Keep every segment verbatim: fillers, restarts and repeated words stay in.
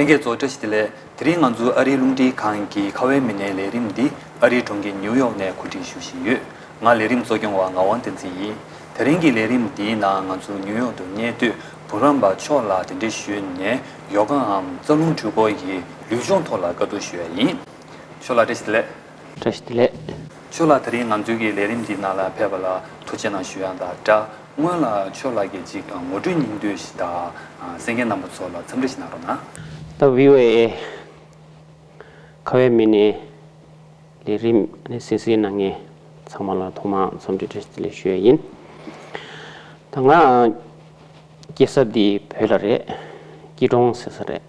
དགེ་ཚོ་བཀྲ་ཤིས་བདེ་ལེགས། དེ་རིང་ང་ཚོའི་ཨ་རིའི་རླུང་འཕྲིན་ཁང་གི་ཁ་བའི་མི་སྣའི་ལས་རིམ་འདི་ཨ་རིའི་གྲོང་ཁྱེར་ཉིའུ་ཡོག་ནས་གོ་སྒྲིག་ཞུ་བཞིན་ཡོད། ང་ལས་རིམ་གཙོ་སྐྱོང་བ་ངག་དབང་བསྟན་འཛིན་ཡིན། དེ་རིང་གི་ལས་རིམ་འདིའི་ནང་ང་ཚོ་ཉིའུ་ཡོག་ཏུ་གནས་སྡོད་འབུམ་རམས་པ་མཆོག་ལ་གདན་འདྲེན་ཞུས་ནས་ཡོ་གའམ་རྩ་རླུང་འཕྲུལ་འཁོར་གྱི་ལུས་སྦྱོང་ཐོག་ལ་བཀའ་བསྡུར་ཞུ་ཡ་ཡིན། མཆོག་ལ་བཀྲ་ཤིས་བདེ་ལེགས། བཀྲ་ཤིས་བདེ་ལེགས། མཆོག་ལ་དེ་རིང་ང་ཚོའི་གི་ལས་རིམ་འདིའི་ནང་ལ་ཕེབས་པ་ལ་ཐུགས་རྗེ་གནང་ཞུ་ཡ་དང་སྦྲགས། སྔོན་ལ་མཆོག་ལགས་ཀྱིས་ཅིག་ངོ་སྤྲོད་སྙིང་བསྡུས་ཤིག་དང་གསན་མཁན་རྣམ་པ་ཚོ་ལ་འཚམས་འདྲི་ཞིག་གནང་རོགས་གནང་། ད་བྷི་ཨོ་ཨེ་ཁ་བའི་མི་སྣའི་ལས་རིམ་ནི་གསན་གཟིགས་གནང་མཁན་ཚང་མ་ལ་ཐོག་མར་འཚམས་འདྲི་བཀྲ་ཤིས་བདེ་ལེགས་ཞུ་ཡ་ཡིན། ད་ང་སྐྱེས་ས་འདི་བོད་ལ་རེད། སྐྱིད་གྲོང་ཟེར་ས་རེད།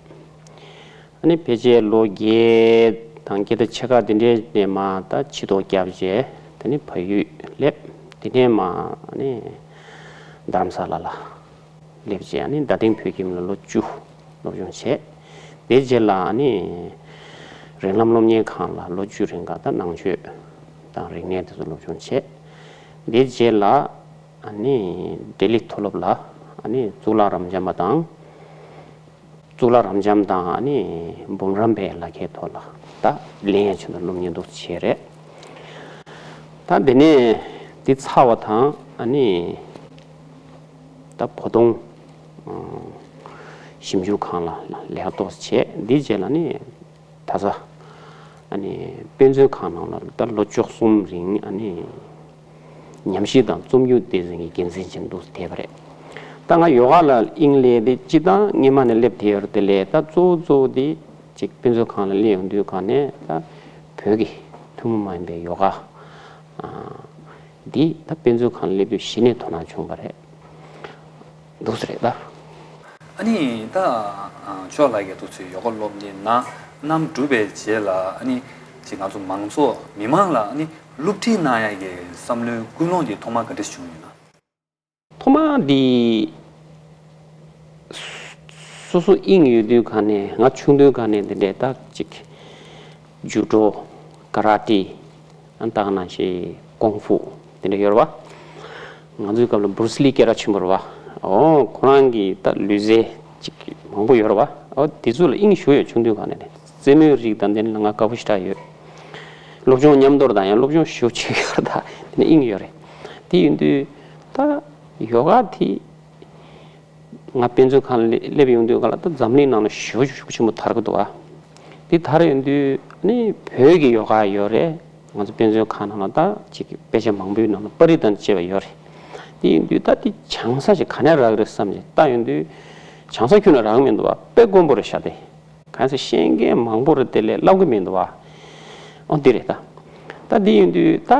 ཨ་ནི་ཕལ་ཆེར་ལོ་བརྒྱད་དང་བརྒྱད་དང་ཕྱེད་ཀ་དེ་འདྲའི་ནས་མར་ད་ཕྱི་ཐོག་བརྒྱབ་རྗེས་དེ་ནི་བལ་ཡུལ་སླེབས། དེ་ནས་མར་ཨ་ནི་རྡ་རམ་ས་ལ་ལ་སླེབས་རྗེས་ཨ་ནི་རྡ་སྟེང་བོད་ཁྱིམ་ལ་ལོ་བཅུ་སློབ་སྦྱོང་བྱས། དེ་རྗེས་ལ་ཨ་ནི་རིགས་ལམ་སློབ་གཉེར་ཁང་ལ་ལོ་བཅུ་རིང་ག་ད་ནང་ཆོས་དང་རིག་གནས་དེ་ཚོ་སློབ་སྦྱོང་བྱས། དེ་རྗེས་ལ་ཨ་ནི་ལྡི་ལི་མཐོ་སློབ་ལ་ཨ་ནི་གཙུག་ལག་རབ་འབྱམས་པ་དང་། གཙུག་ལག་རབ་འབྱམས་དང་ཨ་ནི་འབུམ་རམས་པའི་ལག་ཁྱེར་ཐོག་ལ་ད་ལེན་ཡ་ཆེད་དུ་སློབ་གཉེར་འདུག་བྱས་རེད། ད་དེ་ནས་འདི་ཚར་བ་དང་ཨ་ནི་ད་བོ་དོང་ཞིབ་འཇུག་ཁང་ལ་ལས་ཀ་ཏོག་ཙམ་བྱས། འདི་རྗེས་ལ་ནི་ད་ས་ཨ་ནི་དཔེ་མཛོད་ཁང་ནང་ལ་ད་ལོ་བཅུ་གསུམ་རིང་ཨ་ནི་ཉམས་ཞིབ་དང་རྩོམ་སྒྱུར་སྡེ་ཚན་གྱི་འགན་འཛིན་ཅན་དུ་བསྡད་པ་རེད། ད་ང་ཡོ་ག་ལ་དབྱིངས་སླེབས་ཏེ་སྤྱི་བཏང་སྔོན་མ་ནས་སླེབས་བསྡད་ཡོད་རེད། དེ་ལས་ད་གཙོ་བོ་གཙོ་བོ་དེ་ཅིག་དཔེ་མཛོད་ཁང་ལ་སླེབས་ཡོང་དུས་ག་ནས་ད་བོད་ཀྱི་ཐུན་མོང་མ་ཡིན་པའི་ཡོ་ག་འདི་ད་དཔེ་མཛོད་ཁང་ལ་སླེབས་དུས་གཞི་ནས་དོ་སྣང་བྱུང་བ་རེད། འདུག་སེ་རེད་ད། ཨ་ནི་ད་མཆོག་ལགས་ཀྱིས་ཏོག་ཙམ་ཡོ་ག་སློབ་གཉེར་གནང་གནང་གྲུབ་པའི་རྗེས་ལ་ཨ་ནི་ཅིག་ང་ཚོ་མང་ཚོགས་མི་མང་ལ་ཨ་ནི་སློབ་ཁྲིད་གནང་ཡ་གི་བསམ་བློའི་ཀུན་སློང་དེ་ཐོག་མར་ག་འདྲ་བྱུང་ཡོད་ན། ཐོག་མར་འདི་སོ་སོ་དབྱིངས་ཡོད་དུས་ག་ནས་ང་ཆུང་དུས་ག་ནས་འདི་འདྲའི་ད་ཅིག་ཇུ་ཌོ། ཀ་ར་ཏེ། ཨ་ནི་ད་ག་ནང་བཞིན་ཀོང་ཧྥུ་དེ་འདྲ་ཡོད་རེད་བ། ང་ཚོའི་སྐབས་ལ་བུ་རུ་སི་ལི་སྐད་གྲགས་ཆེན་པོ་རེད་བ། ཨོ་ཁོ་རང་གི་ད་ལུས་རྩལ་ཅིག་མང་པོ་ཡོད་རེད་བ། ཨོ་དེ་ཚོ་ལ་དབྱིངས་ཞུགས་ཡོད། ཆུང་དུས་ག་ནས་རེད། རྩེད་མོའི་རིགས་དང་དེ་ནི་ང་དགའ་པོ་ཞེ་དྲག་ཡོད། སློབ་སྦྱོང་མཉམ་དུ་དང་ཡང་སློབ་སྦྱོང་ཞུ་བྱེད་ཡོད་རེད། ད་དེ་ནི་དབྱིངས་ཡོད་རེད། དེ་ཡིན་དུས་ད་ཡོ་ག་དེ། ང་དཔེ་མཛོད་ཁང་ལ་སླེབས་ཡོང་དུས་ག་ལ་ད་འཛམ་གླིང་ནང་ལ་ཞེ་པོ་ཤུགས་ཆེན་པོ་དར་གི་འདུག་བ། དེ་དར་ཡོང་དུས་ནི་བོད་ཀྱི་ཡོ་ག་ཡོད་རེད། ང་ཚོ་དཔེ་མཛོད་ཁང་ནང་ལ་ད་ཅིག་དཔེ་ཆ་མང་པོའི་ནང་ལ་པར་རིས་དང་བཅས་པ་ཡོད་རེད། དེ་ཡིན་དུས་ད་དེ་སྦྱང་ས་ཞིག་ག་ནས་རག་གི་རེད་བསམ་ནས་ལྟ་ཡོང་དུས་སྦྱང་ས་ཁྱོན་ནས་རག་གི་མི་འདུག་བ། དཔེ་དཀོན་པོ་རེད་ཤག་དེ། གང་ཟེར་ཤེས་མཁན་མང་པོ་རེད། དེ་ལས་བསླབ་གི་མི་འདུག་བ། ཨོ་འདི་རེད་ད། ད་འདི་ཡིན་དུས་ད་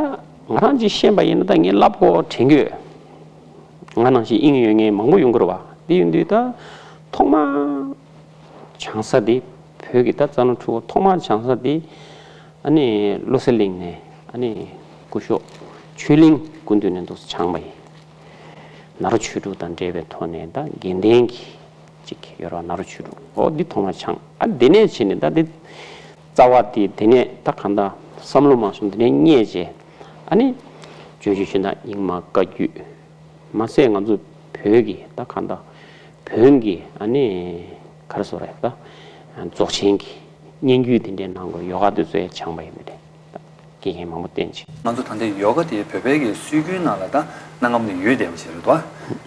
ང་རང་གཅིག་ཤེས་པ་ཡིན་ན་ད་ངས་བསླབ་དགོས་དྲན་གྱི་ཡོད། ང་ནང་བཞིན་དབྱིངས་ཡོད་མཁན་མང་པོ་ཡོང་གི་རེད་བ། འདི་ཡིན་དུས་ད་ཐོག་མར་སྦྱང་ས་འདི་བོད་ཀྱི་ད་རྩ་རླུང་འཕྲུལ་འཁོར་ཐོག་མར་སྦྱང་ས་འདི་ཨ་ནི་བློ་གསལ་གླིང་ནས་ཨ་ནི་སྐུ་ཞབས་ཆོས་གླིང་སྐུ་མདུན་ནས་འདུག་སྦྱངས་པ་ཡིན། ནཱ་རོ་ཆོས་དྲུག་དང་འབྲེལ་བའི་ཐོག་ནས་ད་དགེ་ལྡན་གྱི་ཅིག་ཡོད་རེད་བ། ནཱ་རོ་ཆོས་དྲུག། ཨོ་འདི་ཐོག་མར་སྦྱངས། ཨ་འདི་ནས་བྱས་ནས་ད་འདི་རྩ་བ་དེ་འདི་ནས་ད་གང་ལྟར་བསམ་བློ་མང་སོང་འདི་ནས་རྙེད་རྗེས་ཨ་ནི་སྤྱོད་འཇུག་ཤིང་རྟ་རྙིང་མ་བཀའ་བརྒྱུད་མ་ཟད་ང་ཚོ་བོད་ཀྱི་ད་གང་ལྟར་བོན་གྱི་ཨ་ནི་ག་རེ་ཟེར་རེད་ད་རྫོགས་ཆེན་གྱི་སྙན་བརྒྱུད་འདི་འདྲའི་ནང་གི་ཡོ་ག་དེ་ཚོ་ཡང་སྦྱངས་པ་ཡིན་པ་རེད། དགེ་རྒན་མང་པོ་བསྟེན་ཅིང་། ང་ཚོ་ད་ལྟའི་ཡོ་ག་དེ་བོད་པའི་གི་སྲོལ་རྒྱུན་ནང་ལ་ད་གནའ་སྔ་མོ་ནས་ཡོད་བསྡད་པ་ཞིག་རེད་དོ།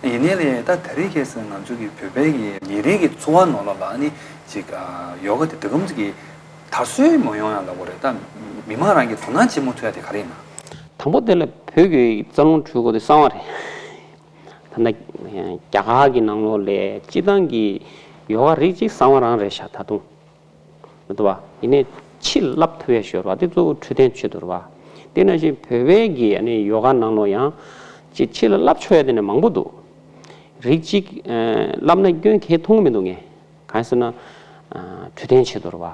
ཡིན་ནའི་ལས་ད་ད་རེས་ཁ་སང་ང་ཚོ་གི་བོད་པའི་གི་ཉིན་རེའི་གི་འཚོ་བ་ནང་ལོགས་ལ་ཨ་ནི་ཅིག་ཡོ་ག་དེ་འདྲ་གམ་ཅིག་གི་དར་སྲོལ་མ་ཡོང་ཡ་ལ་གོ་རེད། ད་མི་མང་རང་གི་དོ་སྣང་བྱེད་མ་ཐུབ་ཡ་དེ་ག་རེ་ཡིན་ན། དང་པོ་དེ་ལ་བོད་ཀྱི་རྩ་རླུང་འཕྲུལ་འཁོར་དེ་གསང་བ་རེད། ད་ལྟ་རྒྱ་གར་གྱི་ནང་ལོགས་ལས་སྤྱི་བཏང་གི་ཡོ་ག་རིགས་གཅིག་གསང་བ་རང་རེད་ཤག་ད་དུང་། མི་འདུག་བ། ཡིན་ནའི་ཕྱི་ལ་བསླབ་ཐུབ་ཡ་ཞོར་བ་དེ་གཙོ་བོ་འཕྲོད་བསྟེན་ཆེད་དུ་རེད་བ། དེ་ནང་བཞིན་བོད་པའི་གི་ཨ་ནི་ཡོ་ག་ནང་ལོགས་ཡང་ཅིག་ཕྱི་ལ་བསླབ་ཆོག་ཡ་དེ་ནས་མང་པོ་འདུག་རིགས་གཅིག་ཨ་བསླབ་ན་སྐྱོན་གང་ཡང་མཐོང་གི་མི་འདུག་ངས། གང་ཡིན་ཟེར་ན་ཨ་འཕྲོད་བསྟེན་ཆེད་དུ་རེད་བ།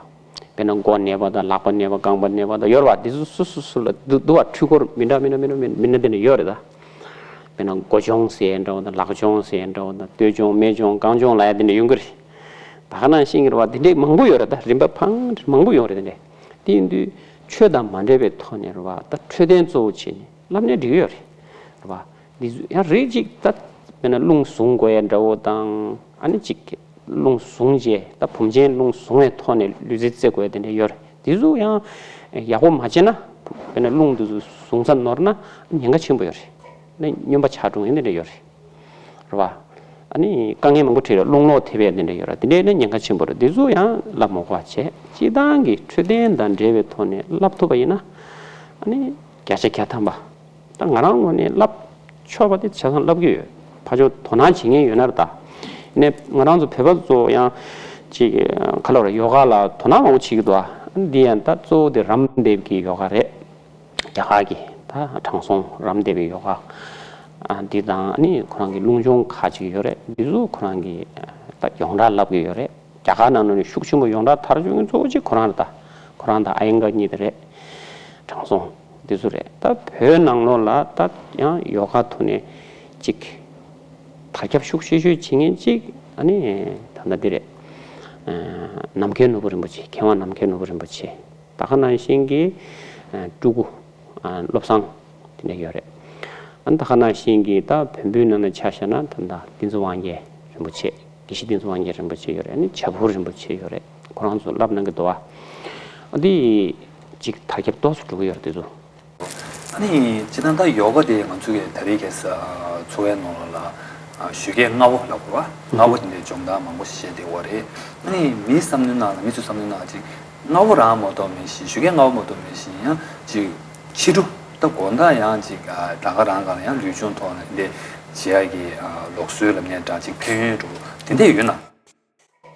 དཔེར་ན་མགོ་ན་བ་དང་ལག་པ་ན་བ་རྐང་པ་ན་བ་དང་ཡོད་རེད་བ། དེ་ཚོ་སོ་སོ་སོ་ལ་འདུག་འདུག་བ། འཕྲུལ་འཁོར་མི་འདྲ་མི་འདྲ་མི་འདྲ་མི་འདྲ་དེ་འདྲ་ཡོད་རེད་ད། དཔེར་ན་མགོ་གྱོང་ཟེར་འདྲ་བོ་དང་ལག་གྱོང་ཟེར་འདྲ་བོ་དང་སྟོད་གྱོང་སྨད་གྱོང་རྐང་གྱོང་ལབ་ཡ་དེ་འདྲ་ཡོང་གི་རེད། ད་ག་ནང་བཞིན་གྱི་རེད་བ། དེ་འདྲས་མང་པོ་ཡོད་རེད་ད། རིམ་པ་ཕངས་མང་པོ་ཡོང་རེད་དེ་འདྲས། དེ་ཡིན་དུས་ཆོས་དང་མ་འབྲེལ་བའི་ཐོག་ནས་རེད་བ། ད་འཕྲོད་བསྟེན་གཙོ་བོ་བྱས་ནས་བསླབ་ནས་འགྲིག་ཡོད་རེད། རེད་བ། འདི་ཚོ་ཡང་རིགས་གཅིག་ད་དཔེར་ན་རླུང་བཟུང་དགོས་ཡ་འདྲ་བོ་དང་ཨ་ནི་གཅིག་རླུང་བཟུང་བྱས་ད་བུམ་ཅན་རླུང་བཟུང་བའི་ཐོག་ནས་ལུས་རྩལ་རྩེ་དགོས་དེ་འདྲ་ཡོད་རེད། དེ་ཚོ་ཡང་ཡག་པོ་མ་བྱས་ན་དཔེར་ན་རླུང་དེ་ཚོ་བཟུང་ཚར་ནོར་ན་ཉེན་ཁ་ཆེན་པོ་ཡོད་རེད། ནི་སྨྱོན་པ་ཆགས་འགྲོ་ཡོང་དེ་འདྲ་ཡོད་རེད། རེད་བ། ཨ་ནི་དཀའ་ངལ་མང་པོ་འཕྲད་རེད། རླུང་ལོག་ཐེབས་ཡས་དེ་འདྲ་ཡོད་རེད། དེ་འདྲའི་ནི་ཉེན་ཁ་ཆེན་པོ་རེད། དེ་ཚོ་ཡང་ལབ་མ་དགོས་པ་བྱས། སྤྱིར་བཏང་གི་འཕྲོད་བསྟེན་དང་འབྲེལ་བའི་ཐོག་ནས་ལབ་ཐུབ་པ་ཡིན་ན། ཨ་ནི་བརྒྱ་ཆ་བརྒྱ་ཐམ་པ། ད་ང་རང་ངོས་ནས་ལབ་ཆོག་པ་དེ་ཆ་ཚང་ལབ་ཀྱི་ཡོད། ཕར་ཕྱོགས་དོ་སྣང་བྱེད་མཁན་ཡོད་ན་རེད་ད། ནས་ང་རང་ཚོ་བོད་པ་ཚོ་ཡང་ཅིག་ཁ་ལོ་ར་ཡོ་ག་ལ་དོ་སྣང་མང་པོ་བྱེད་ཀྱི་འདུག་ཨ། འདི་ཡང་ད་གཙོ་བོ་དེ་རམ་དེབ་ཀྱི་ཡོ་ག་རེད། རྒྱ་གར་གྱི་ད་དྲང་སྲོང་རམ་དེབ་ཀྱི་ཡོ་ག་ཨ། འདི་དང་ནི་ཁོ་རང་གི་རླུང་སྦྱོང་ཁག་ཅིག་ཡོད་རེད། འདི་ཚོ་ཁོ་རང་གི་ད་ཡོངས་གྲགས་ལབ་ཀྱི་ཡོད་རེད། རྒྱ་གར་ནང་ལོགས་ནས་ཤུགས་ཆེན་པོ་ཡོངས་གྲགས་དར་བྱུང་མཁན་གཙོ་བོ་གཅིག་ཁོ་རང་རེད་ད། ཁོ་རང་དང་ཨ་ཡིན་ག་གཉིས་དེ་རེད། དྲང་སྲོང་འདི་ཚོ་རེད། ད་བོད་ནང་ལོགས་ལ་ད་ཡང་ཡོ་ག་ཐོག་ནས་གཅིག་དར་ཁྱབ་ཤུགས་ཆེ་ཤོས་བྱེད་མཁན་གཅིག་ཨ་ནི་ད་ལྟ་འདི་རེད། ཨ། ནམ་མཁའི་ནོར་བུ་རིན་པོ་ཆེ། མཁས་དབང་ནམ་མཁའི་ནོར་བུ་རིན་པོ་ཆེ། ད་ག་ནང་བཞིན་གྱི་ཨ། སྤྲུལ་སྐུ་ཨ། བློ་བཟང་དེ་འདྲ་ཡོད་རེད། ཨ་ནི་ད་ག་ནང་བཞིན་གྱི་ད་བོན་པོའི་ནང་ན་ཆ་བཞག་ན་ད་ལྟ་བསྟན་འཛིན་དབང་རྒྱལ་རིན་པོ་ཆེ། དགེ་བཤེས་བསྟན་འཛིན་དབང་རྒྱལ་རིན་པོ་ཆེ་ཡོད་རེད། ཨ་ནི་བྱ་འཕུར་རིན་པོ་ཆེ་ཡོད་རེད། ཁོ་རང་ཚོ་ལབ་གནང་གི་འདུག་བ། ཨ་འདི་ཅིག་དར་ཁྱབ་ཏོག་ཙམ་འགྲོ་གི་ཡོད་རེད་དེ་ཚོ། ཨ་ནི་སྤྱིར་བཏང་ད་ཡོ་ག་དེ་ང་ཚོ་གི་ད་རེས་ཁ་སང་འཚོ་བའི་ནང་ལོགས་ལ་ཞོགས་ཀས་སྔ་པོ་ལབ་དགོས་པ། སྔ་པོ་དེ་འདྲའི་སྦྱོང་བརྡར་མང་པོ་ཞིག་བྱས་བསྡད་ཡོད་རེད། ཨ་ནི་མིའི་བསམ་བློའི་ནང་ལ་མི་ཚོའི་བསམ་བློའི་ནང་ཅིག་སྔ་པོ་རང་མ་གཏོགས་མེད་བཞིན། ཞོགས་ཀས་སྔ་པོ་མ་གཏོགས་མེད་བཞིན་ཡང་ཅིག་ཕྱི་དྲོ་ད་དགོང་དག་ཡང་ཅིག་ད་ག་རང་ག་ལ་ཡང་ལུས་སྦྱོང་ཐོག་ནས་འདི་བྱེད་ཡག་གི་ལུགས་སྲོལ་ལབ་ནའི་འདྲ་ཅིག་ཕན་ཡོན་འགྲོ་དེ་འདྲ་ཡོད་ན།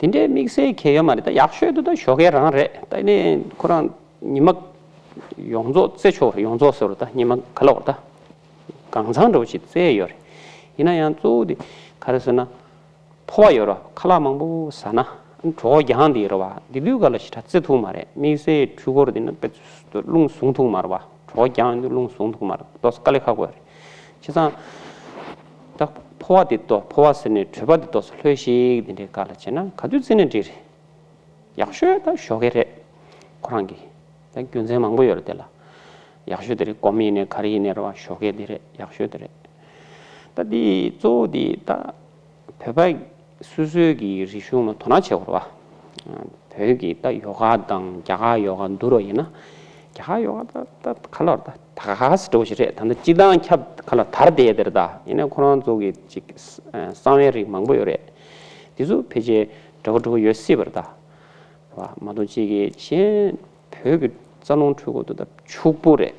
དེ་འདྲའི་དམིགས་བསལ་གང་ཡང་ཡོད་མ་རེད། ད་ཡག་ཤོས་དེ་ད་ཞོགས་ཀས་རང་རེད། ད་ནི་ཁོ་རང་ཉི་མ་ཡོངས་རྫོགས་རྩེ་ཆོག་རེད། ཡོངས་རྫོགས་ཟེར་བ་ད་ཉི་མ་ག་ལ་བར་ད་གང་ཚང་འདྲ་བོ་ཞིག་རྩེ་ཡོད་རེད། ཡིན་ན་ཡང་གཙོ་བོ་དེ་ག་རེ་ཟེར་ན། ཕོ་བ་ཡོད་རེད། ཁ་ལག་མང་པོ་ཟ་ན་གྲོད་ཁོག་རྒྱང་དེ་རེད་བ། དེ་དུས་ག་ལ་ཞེ་དྲག་རྩེ་ཐུབ་མ་རེད། དམིགས་བསལ་འཕྲུལ་འཁོར་དེ་ན་དཔེ་རླུང་བཟུང་ཐུབ་མ་རེད་བ། གྲོད་ཁོག་རྒྱང་ཡོང་དུས་རླུང་བཟུང་ཐུབ་མ་རེད། ཏོག་ཙམ་དཀའ་ལས་ཁག་པོ་རེད། བྱས་ཙང་ད་ཕོ་བ་དེ་ཏོག་ཕོ་བ་ཟེར་ནས་གྲོད་པ་དེ་ཏོག་ཙམ་ལྷོད་ཤིག་དེ་འདྲའི་སྐབས་ལ་བྱས་ན་ག་དུས་རྩེ་ནས་འགྲིག་རེད། ཡག་ཤོས་ད་ཞོགས་ཀས་རེད། ཁོ་རང་གི་ད་རྒྱུ་མཚན་མང་པོ་ཡོད་རེད་དེ་ལ། ཡག་ཤོས་དེ་རེད། སྒོམ་ཡིན་ནའི་ག་རེ་ཡིན་ནའི་རེད་བ། ཞོགས་ཀས་དེ་རེད། ཡག་ཤོས་དེ་རེད། ད་དེ་གཙོ་བོ་དེ་ད་བོད་པ་སོ་སོའི་གི་རིག་གཞུང་ལ་དོ་སྣང་བྱེད་དགོས་རེད་བ། བོད་ཀྱི་ད་ཡོ་ག་དང་རྒྱ་གར་ཡོ་ག་བསྡུར་བ་ཡིན་ན། རྒྱ་གར་ཡོ་ག་ད་ད་ག་ལ་ད་ད་ག་ས་འདྲ་བོ་ཞིག་རེད། ད་ལྟ་སྤྱི་བཏང་ཁྱབ་ག་ལ་དར་བསྡད་དེ་རེད་ད། ཡིན་ནའི་ཁོ་རང་ཚོ་གི་ཅིག་གསང་བའི་རིགས་མང་པོ་ཡོད་རེད། དེ་ཚོ་ཕལ་ཆེར་འདྲ་པོ་འདྲ་པོ་ཡོད་སྲིད་པ་རེད་ད། རེད་བ། མ་གཏོགས་ཅིག་གི་གཞན་བོད་ཀྱི་རྩ་རླུང་འཕྲུལ་འཁོར་དེ་ད་ཕྱུག་པོ་རེད།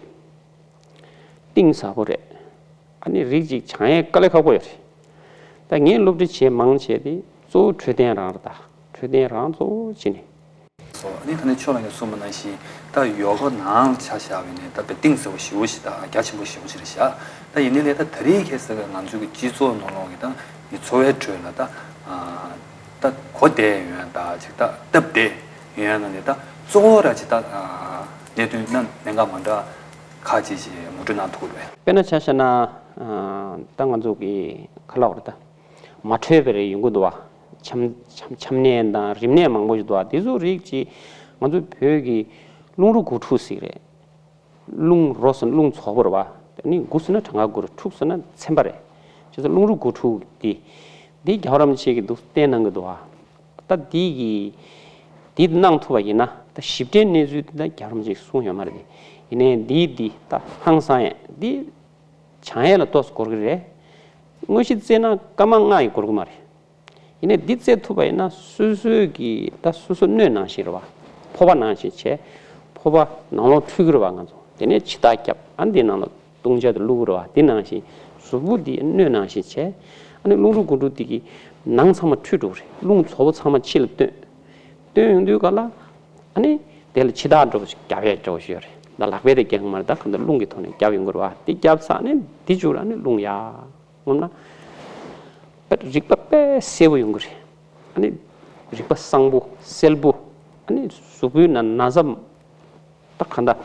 གཏིང་ཟབ་པོ་རེད། ཨ་ནི་རིགས་ཅིག་སྦྱང་ཡས་དཀའ་ལས་ཁག་པོ་ཡོད་རེད། ད་ངས་སློབ་ཁྲིད་བྱས་མང་བྱས་ཏེ་གཙོ་བོ་འཕྲོད་བསྟེན་རང་རེད་ད། འཕྲོད་བསྟེན་རང་གཙོ་བོ་བྱས་ནས། སོ། ཨ་ནི་ད་ནི་ཕྱོགས་ལ་ངས་གསུངས་པ་ནང་བཞིན་ད་ཡོ་ག་ནང་ཆ་བཞག་པ་ཡིན་ནའི་ད་དཔེ་གཏིང་ཟབ་པོ་ཞེ་པོ་ཞིག་དང་རྒྱ་ཆེན་པོ་ཞེ་པོ་ཞིག་རེད་བཞག་ད་ཡིན་ནའི་ལས་ད་ད་རེས་ཁ་སང་གི་ང་ཚོའི་གི་སྤྱི་ཚོགས་ནང་ལོགས་ཀྱི་ད་མི་འཚོ་བའི་ཁྲོད་ལ་ད་ད་གོ་བསྡད་ཡོད་ད་ཅིག་ད་སྟབས་བདེ་ཡོད་ན་ནི་ད་གཙོ་བོ་ར་ཅིག་ད་གནད་དོན་ན་གནད་འགག་མ་འདྲ་ཁག་ཅིག་ཅིག་ངོ་སྤྲོད་གནང་ཐུབ་ཀྱི་རེད། དཔེར་ན་ཆ་བཞག་ན་ད་ང་ཚོ་གི་ག་ལབ་དགོས་རེད་ད། མ་འཕྲོད་པའི་རིགས་ཡོང་གི་འདུག་བ། ཆམ་ཆམ་ཆམ་ནད་དང་རིམས་ནད་མང་པོ་ཞིག་འདུག་བ། དེ་ཚོ་རིགས་ཀྱིས་ང་ཚོ་བོད་ཀྱི་རླུང་རོ་དགུ་ཕྲུག་ཟེར་གྱི་རེད། རླུང་རོ་ཟེར་ན་རླུང་ཚོགས་པ་རེད་བ། དེ་ནི་དགུ་ཟེར་ན་གྲངས་ཀ་དགུ་རེད། ཕྲུག་ཟེར་ན་ཚན་པ་རེད། བྱས་ཙང་རླུང་རོ་དགུ་ཕྲུག་འདི་འདི་རྒྱལ་བ་རིན་པོ་ཆེ་གིས་འདུག་བསྟན་གནང་གི་འདུག་བ། ད་འདི་གི་འདི་གནང་ཐུབ་པ་ཡིན་ན་ད་ཞིབ་ཕྲའི་གནས་ཚུལ་འདི་ད་རྒྱལ་བ་རིན་པོ་ཆེས་གསུངས་ཡོད་མ་རེད་དེ། ཡིན་ནའི་འདི་འདི་ད་ཧང་སང་ཡས་འདི། སྦྱང་ཡས་ལ་ཏོག་ཙམ་འགོར་གི་རེད། དངོས་གཞི་བཙལ་ན་སྐར་མ་ལྔ་ཡི་འགོར་གི་མ་རེད། ཡིན་ནའི་འདི་བཙལ་ཐུབ་པ་ཡིན་ན་སོ་སོའི་གི་ད་སོ་སོ་སྣོད་ནང་བཞིན་རེད་བ། ཕོར་པ་ནང་བཞིན་བྱས། ཕོར་པ་ནང་ལོགས་འཁྲུད་གི་རེད་བ་ང་ཚོ། དེ་ནས་ཕྱི་ཐག་བརྒྱབ། ཨ་འདི་ནང་ལ་བཏུང་བྱ་དེ་བླུག་གི་རེད་བ། འདི་ནང་བཞིན་གཟུགས་པོ་འདི་སྣོད་ནང་བཞིན་བྱས། ཨ་ནི་རླུང་རོ་དགུ་ཕྲུག་འདི་གི་ནང་ཚང་མ་འཁྲུད་འགྲོ་གི་རེད། རླུང་ཚོགས་པ་ཚང་མ་ཕྱི་ལ་བཏོན། བཏོན་ཡོང་དུས་ག་ལ། ཨ་ནི་དེ་ལ་ཕྱི་ཐག་འདྲ་བོ་ཞིག་རྒྱབ་ཡས་འདྲ་བོ་ཞིག་ཡོད་རེད། ད་ལག་པས་དེ་རྒྱག་གི་མ་རེད། ད་གང་ལྟར་རླུང་གི་ཐོག་ནས་རྒྱབ་ཡོང་གི་རེད་བ། དེ་རྒྱབ་ཚར་ནས་དེ་བཅུག་ར་ནི་རླུང་ཡར་ངོམ་ན། དཔེ་རིག་པ་དཔེ་གསལ་པོ་ཡོང་གི་རེད། ཨ་ནི་རིག་པ་བཟང་པོ་གསལ་པོ། ཨ་ནི་གཟུགས་པོའི་ནང་ན་ཚ། ད་གང་ལྟར་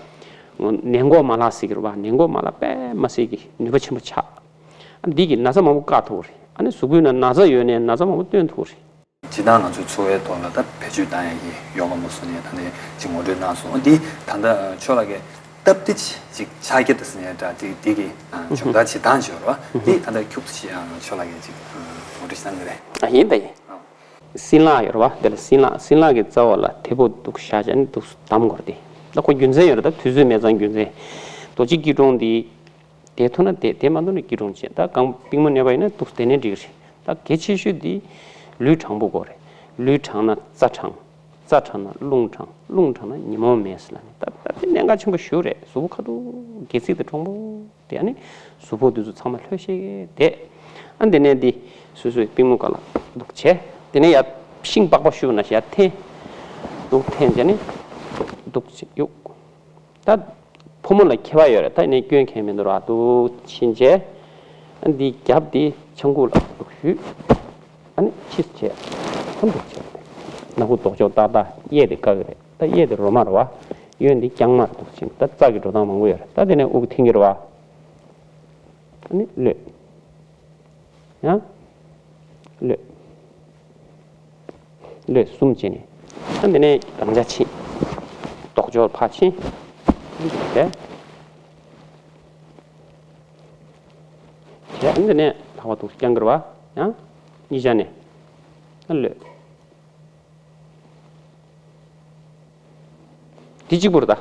ནད་འགོག་མ་ལག་ཟེར་གི་རེད་བ། ནད་འགོག་མ་ལག་དཔེ་མི་སྲིད་ཀྱི་ནུས་པ་ཆེན་པོ་ཆགས། ཨ་འདི་གིས་ན་ཚ་མང་པོ་བཀག་ཐུབ་ཀྱི་རེད། ཨ་ནི་གཟུགས་པོའི་ནང་ན་ཚ་ཡོད་ནའི་ན་ཚ་མང་པོ་སྟོན་ཐུབ་ཀྱི་རེད། སྤྱིར་བཏང་ང་ཚོའི་འཚོ་བའི་ཐོག་ལ་ད་བེད་སྤྱོད་བཏང་ཡག་གི་ཡོ་ག་མོ་སོ་ནས་ད་ནས་ཅིག་ངོ་སྤྲོད་གནང་སོང་། འདི་ད་ལྟ་ཕྱོགས་ལ་གི་སྟབས་བདེ་ཅིག་ཆགས་ཀྱི་འདུག་ཟེར་ནས་འདྲ་ཅིག་འདི་གི་སྦྱོང་བརྡར་བྱེད་སྟངས་ཅིག་ཡོད་རེད་བ། འདི་ད་ལྟ་ཁྱུག་ཙམ་ཅིག་ཕྱོགས་ལ་གི་ཅིག་ངོ་སྤྲོད་གནང་གི་རེད། ཨ་ཡིན་ད་ཡིན། ཨ། སྲིན་ལག་ཡོད་རེད་བ། དེ་ལ་སྲིན་ལག་སྲིན་ལག་གི་རྩ་བ་ལ་ཐེ་བོ་འདུག་བཞག་བྱས་ནས་འདུག་བསྡམ་དགོས་རེད་དེ། ད་ཁོ་རྒྱུ་མཚན་ཡོད་རེད། ད་དུས་ཚོད་མེད་ཙང་རྒྱུ་མཚན། རྡོ་རྗེ་སྐྱིལ་ཀྲུང་འདི་དེ་ཐུབ་ན་དེ་དེ་མ་ཐུབ་ན་སྐྱིལ་ཀྲུང་བྱས། ད་གང་པུས་མོ་མནན་པ་ཡིན་ན་འདུག་དེ་ནས་འགྲིག་རེད། ད་གལ་ཆེ་ཤོས་འདི་ལུས་དྲང་པོ་དགོས་རེད། ལུས་དྲང་ན་རྩ་དྲང་། རྩ་དྲང་ན་རླུང་དྲང་། རླུང་དྲང་ན་ཉོན་མོངས་མེད་ཟེར་ལབ་ནས། ད་ད་དེ་གནད་འགག་ཆེན་པོ་ཞིག་རེད། གཟུགས་པོ་ཁ་ཐུག་སྒལ་ཚིགས་དང་དྲང་པོ། དེ་ཨ་ནི་གཟུགས་པོ་འདི་ཚོ་ཚང་མ་ལྷོད་ཤིག་བསྡད། ཨ་འདི་ནས་འདི་སོ་སོའི་པུས་མོ་སྒང་ལ་འདུག་བྱས། དེ་ནས་ཡར་ཤིང་པགས་པ་གཞུས་ན་ཡར་འཐེན། འདུག་འཐེན་བྱས་ནས་འདུག་བྱས་གཡུག་ད་ཕོ་མོ་ལ་ཁྱད་པར་ཡོད་རེད། ད་ཡིན་ནའི་སྐྱོན་གང་ཡང་མི་འདུག་ར། འདུག་ཕྱིན་བྱས། ཨ་འདི་རྒྱབ་འདི་ཆང་ཁུག་ལ་འདུག་གཞུས། ཨ་ནི་ཕྱིས་བྱས། ཨ་འདུག་བྱས། སྣ་ཁུག་ལྡོག་ཕྱོགས་ཏག་ཏག་གཡས་དེ་བཀག་གི་རེད། ད་གཡས་དེ་རོ་མ་རེད་བ། གཡོན་དེ་རྐྱང་མ་རེད། འདུག་ཕྱིན། ད་རྩ་གི་འགྲོ་སྟངས་མང་པོ་ཡོད་རེད། ད་དེ་ནས་དབུགས་འཐེན་གྱི་རེད་བ། ཨ་ནི་གློད། ཡང་། གློད། གློད་གསུམ་བྱས་ནས། ཨ་འདི་ནས་རང་འཇགས་ཕྱིན། ལྡོག་ཕྱོགས་ཕར་ཕྱིན། ཨ་འདུག་བྱས། བྱས། ཨ་འདི་ནས་ལྷག་པ་འདུག་རྐྱང་གི་རེད་བ། ཡང་། གཉིས་ཆ་ནས། ཨ་གློད། འདི་གཅིག་པུ་རེད་ད།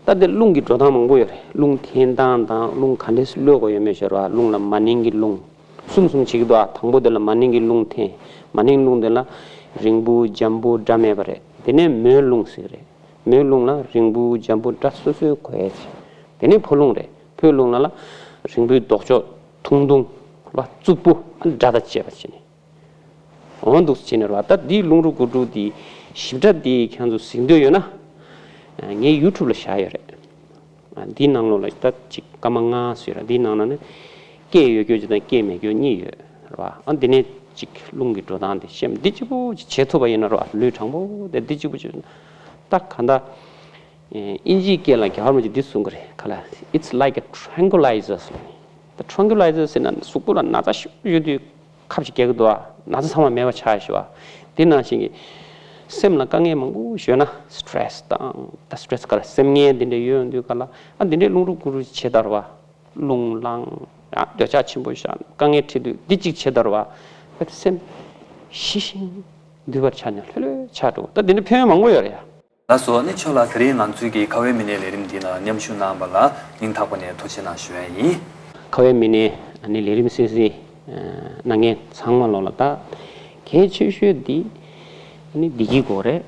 ད་འདི་རླུང་གི་འགྲོ་སྟངས་མང་པོ་ཡོད་རེད། རླུང་འཐེན་སྟངས་དང་རླུང་ག་འདྲས་གློད་དགོས་ཡོད་མེད་ཤོད་ར། རླུང་ལ་མ་ནིང་གི་རླུང་། གསུམ་གསུམ་བྱེད་ཀྱི་འདུག་ཨ། དང་པོ་དེ་ལ་མ་ནིང་གི་རླུང་འཐེན། མ་ནིང་རླུང་དེ་ལ་རིང་པོ་འཇམ་པོ་འདྲ་མེད་པ་རེད། དེ་ནས་མོའི་རླུང་ཟེར་རེད། མོའི་རླུང་ལ་རིང་པོ་འཇམ་པོ་འདྲ་སོ་སོའི་གོ་ཡས་བྱས། དེ་ནས་ཕོ་རླུང་རེད། ཕོའི་རླུང་ལ་ལ་རིང་པོའི་ལྡོག་ཕྱོགས་ཐུང་ཐུང་ལ་རྩུབ་པོ་འདྲ་དང་བཅས་པ་བྱས་ནས། འོ་འདུག་སེ་བྱས་ནས་རེད་བ། ད་འདིའི་རླུང་རོ་དགུ་དྲུག་འདི་ཞིབ་ཕྲ་འདི་ཁྱེད་ཚོ་གཟིགས་འདོད་ཡོད་ན། ངའི་ཡུ་ཊུབ་ལ་བཞག་ཡོད་རེད། འདིའི་ནང་ལོགས་ལ་ད་ཅིག་སྐར་མ་ལྔ་ཙམ་ཡོད་རེད། འདིའི་ནང་ན་ནི་སྐད་ཡོད་རྒྱུ་ཅིག་དང་སྐད་མེད་རྒྱུ་གཉིས་ཡོད་རེད་བ། ཨ་འདི་ནས་ཅིག་རླུང་གི་འགྲོ་སྟངས་དེ་ཤེས། འདི་གཅིག་པུ་ཅིག་བྱེད་ཐུབ་པ་ཡིན་ན་རེད་བ། ལུས་དྲང་པོ་དེ་འདི་གཅིག་པུ་ཅིག་ད་ག་འདྲ། ཨིན་ཇིའི་སྐད་ལ་རྒྱ་གར་མི་ཅིག་འདི་གསུང་གི་རེད། ག་ལ། It's like a tranquilizer ཟེར། ད་tranquilizer ཟེར་ན་གཟུགས་པོ་ལ་ན་ཚ་ཞིག་ཡོད་དུས་ཁབ་ཅིག་རྒྱག་གི་འདུག་ཨ། ན་ཚ་ཚང་མ་མེད་པ་ཆགས་ཤི་བ། དེ་ནང་བཞིན་གྱི་སེམས་ལ་དཀའ་ངལ་མང་པོ་ཞིག་ཡོད་ན་སི་ཊེ་རེ་སི་དང་། ད་སི་ཊེ་རེ་སི་ག་ལ། སེམས་ངལ་འདི་འདྲ་ཡོད་དུས་ག་ལ། ཨ་འདི་འདྲའི་རླུང་རོ་དགུ་རུ་བྱེད་ད་རེད་བ། རླུང་ལངས། ཡང་འདོད་ཆགས་ཆེན་པོ་བཞག་དཀའ་ངལ་འཕྲད་དུས་འདི་གཅིག་བྱེད་ད་རེད་བ། ད་སེམས་ཞི་ཞིང་དུལ་བར་ཆགས་ནས་ལྷོད་ལྷོད་ཆགས་འགྲོ། ད་འདི་འདྲའི་ཕན་ཡོན་མང་པོ་ཡོད་རེད་ཡ། ལགས་སོ། ཨ་ནི་ཁྱོད་ལ་དེ་རིང་ང་ཚོའི་གི་ཁ་བའི་མི་སྣའི་ལས་རིམ་འདི་ནང་མཉམ་ཞུགས་གནང་བ་ལ་སྙིང་ཐག་པ་ནས་ཐུགས་རྗེ་གནང་ཞུ་ཡ་ཡིན། ཁ་བའི་མི་སྣའི་ཨ་ནི་ལས་རིམ་གསན་གཟིགས་གནང་མཁན་ཚང་མ་ལོག་ལ་ད་གལ་ཆེ་ཤོས་འདི་ཨ་ནི་བདེ་སྐྱིད་དགོས་རེད།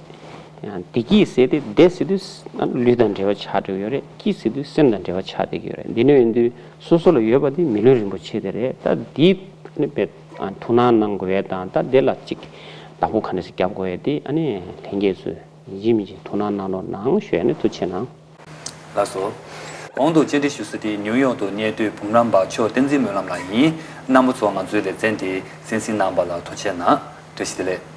ཡང་བདེ་སྐྱིད་ཟེར་དེ་བདེ་ཟེར་དུས་ལུས་དང་འབྲེལ་བ་ཆགས་བསྡད་ཡོད་རེད། སྐྱིད་ཟེར་དུས་སེམས་དང་འབྲེལ་བ་ཆགས་བསྡད་ཡོད་རེད། འདི་འདྲ་ཡིན་དུས་སོ་སོ་ལ་ཡོད་པ་དེ་མི་ལུས་རིན་པོ་ཆེ་དེ་རེད། ད་འདི་ཨ་ནི་དཔེ་ཐུགས་སྣང་གནང་དགོས་ཡས་དང་། ད་དེ་ལ་ཅིག་བདག་པོ་ག་འདྲ་ཞིག་རྒྱབ་དགོས་ཡས་དེ་ཨ་ནི་ལྷན་རྒྱས་ཚོས་ཡིན་གཅིག་མིན་གཅིག་ཐུགས་སྣང་གནང་རོགས་གནང་ཞུ་ཡ་ནི། ཐུགས་རྗེ་གནང་། ལགས་སོ། གོང་དུ་བཅར་འདྲི་ཞུ་ས་དེ་ནིའུ་ཡོག་ཏུ་གནས་སྡོད་འབུམ་རམས་པ་ཆོས་བསྟན་འཛིན་སྨོན་ལམ་ལགས་ཡིན། རྣམ་པ་ཚོ་ང་ཚོའི་ལེ་ཚན་དེ་གསན་གཟིགས་གནང་བ་ལ་ཐུགས་རྗེ་གནང་། བཀྲ་ཤིས་བདེ་ལེགས།